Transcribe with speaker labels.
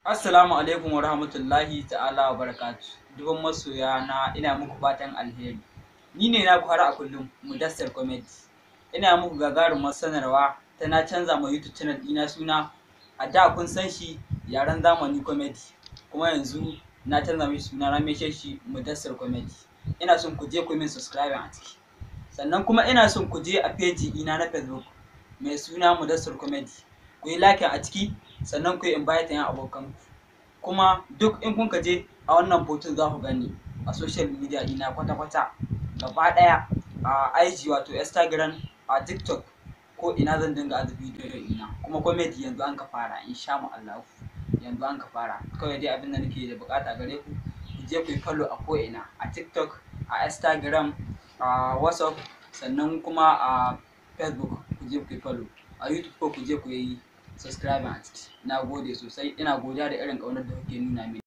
Speaker 1: Assalamu alaikum wa rahmatullahi ta'ala wa barakatu. Dubban masoya na, ina muku fatan alheri. Ni ne naku har a kullum, Mudassar Comedy. Ina muku gagarumar sanarwa ta na canza ma YouTube channel ɗina suna. A da kun san shi Yaren Zamani Comedy. Kuma yanzu na canza mishi suna, na maishe shi Mudassar Comedy. Ina son ku je ku min subscribe a ciki. Sannan kuma ina son ku je a page ɗina na Facebook mai suna Mudassar Comedy. Ku yi like a ciki, sannan ku yi invite yan abokanku. Kuma duk in kun je a wannan hoton, za ku gani a social media ɗina kwata-kwata gaba ɗaya, a IG wato Instagram, a TikTok, ko ina zan dinga aza bidiyo ina. Kuma comedy yanzu an ka fara, insha Allah yanzu an ka fara. Kawai dai abin da nake da bukata gare ku, ku je ku yi follow a ko ina, a TikTok, a Instagram, a WhatsApp, sannan kuma a Facebook ku je ku yi follow, a YouTube ko ku je ku yi subscribe a ciki. Na gode sosai, ina godiya da irin ƙaunar da kuke nuna mini.